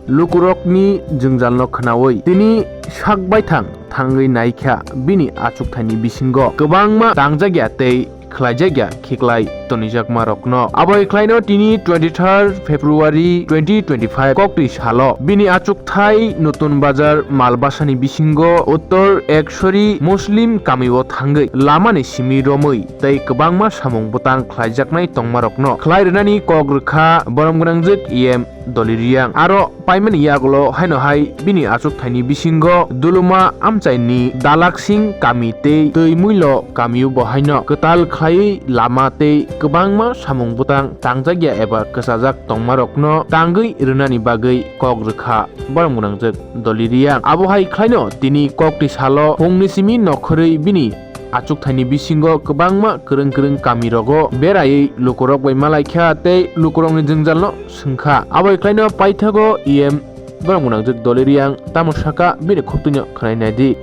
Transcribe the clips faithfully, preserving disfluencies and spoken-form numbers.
Lukurokni jwngjalno khnaui tini sak baithang thangwi naikha bini achukthani bisingo kwbangma tangjakya tei khlaijakya khiklai tonijakmarokno. Abo khlaino tini twenty-third February twenty twenty-five kokti salo bini achukthai Nutun Bazar Malbasani bisingo Uttor Ekshori Muslim kamio thangwi lamani simi romwi tei kwbangma samung bwtang khlaijaknai tongmarokno khlai rwnani kok rwkha borom gwnangjwk E M Doli Riyang. Aro paimani yagulo haino hai bini achukthaini bisingo Duluma amchaini Dalaksing kami tei Twi Muilo kamio bo haino kwtal khlaiwi lama tei kwbangma samung bwtang tangjakya eba kwchajak tongmarokno tangwi rwnani bagwi kok rwkha borom gwnangjwk Doli Riyang. Abo hai khlaino tini kokti salo phungni simi nokhorwi bini achukthani bisingo kwbangma kwrwng kwrwng kamirogo beraiwi lukurok bai malaikha tei lukurokni jwngjalno swngkha. Abo khlaino paithago E M borom gwnangjwk Doli Riyang tamo saka bini khuktuino khwnai naidi.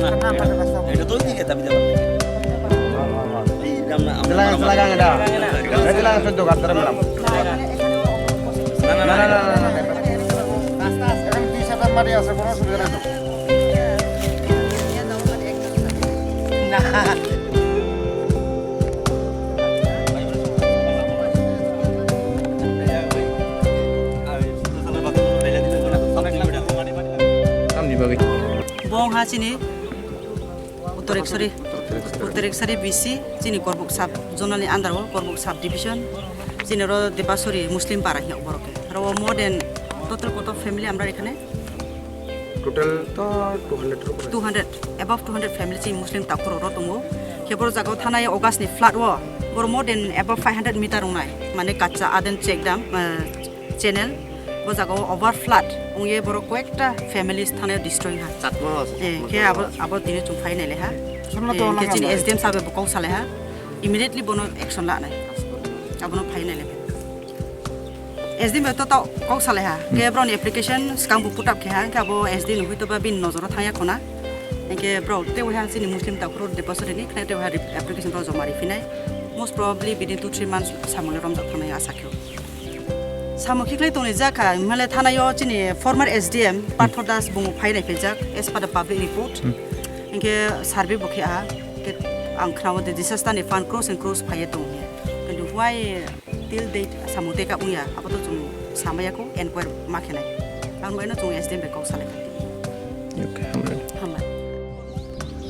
না, না, এটা তো ওইদিকে দাবি দাবা। এই রাম না, আমরা দিলাম, মানব দিলাম, না। এটা দিলাম, সহ্য করতে পারলাম। না, না, না, না, না, না, না। আস্তে আস্তে, এখন দুই সাত মাটি আছে, কোনো অসুবিধা নেই তো। Tamni bagwi? Bong ha chini Uttor Ekshori, Uttor Ekshori B C, chini Korbuk sub zonal ni under o, Korbuk sub division, chini ro Debasori Muslim para hiya borok ke. Ro more than total koto family amra ekhane? Total to two hundred ro pore. Two hundred, above two hundred family chini Muslim takhurok ro tongo. Khe boro jaga o thanai August ni flood o, boro more than above five hundred meter wngnai, mane kacha aden check dam, eh, channel, bo jaga o over flood wngye borok koyekta families thane destroy ha. Chatma Eh, khe abo, abo tini chwng phai nai le ha. Samla Eh, to khe chini langya S D M sabe bo kok salai ha. Immediately bono action la nai. Abono phai nai le. S D M to to kok salai ha. Khe bro ni application skang bo put up khe ha. Khe abo S D M hoi to ba bin nojoro thangya khona. Khe bro te wai ha chini Muslim takhuro depository ni khe te wai ha application ro joma ri phinai. Most probably within two three months samung le romjak thanai asa khe. Samung khiklai tongni jakha, himale thanaio chini former S D M Partho Das bungo phai nai phaijak, as per the public report. Hmm. Hinkhe survey bo khe aha, hinkhe ang khnawo de disaster ni fund crores and crores phaiye tong hiya. Kintu why till date samung teka wngya, abo to chwng samaya ko enquiry ma khenai. Ang baino chwng S D M bai kok salai kha. Okay, hambai. Hambai.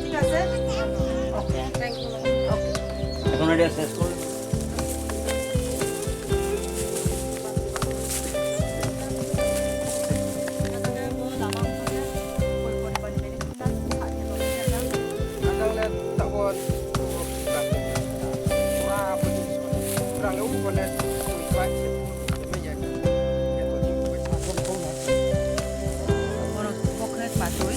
ঠিক আছে? Okay. Thank you. Okay. এখন এটা শেষ করুন। Borok bokre patwi.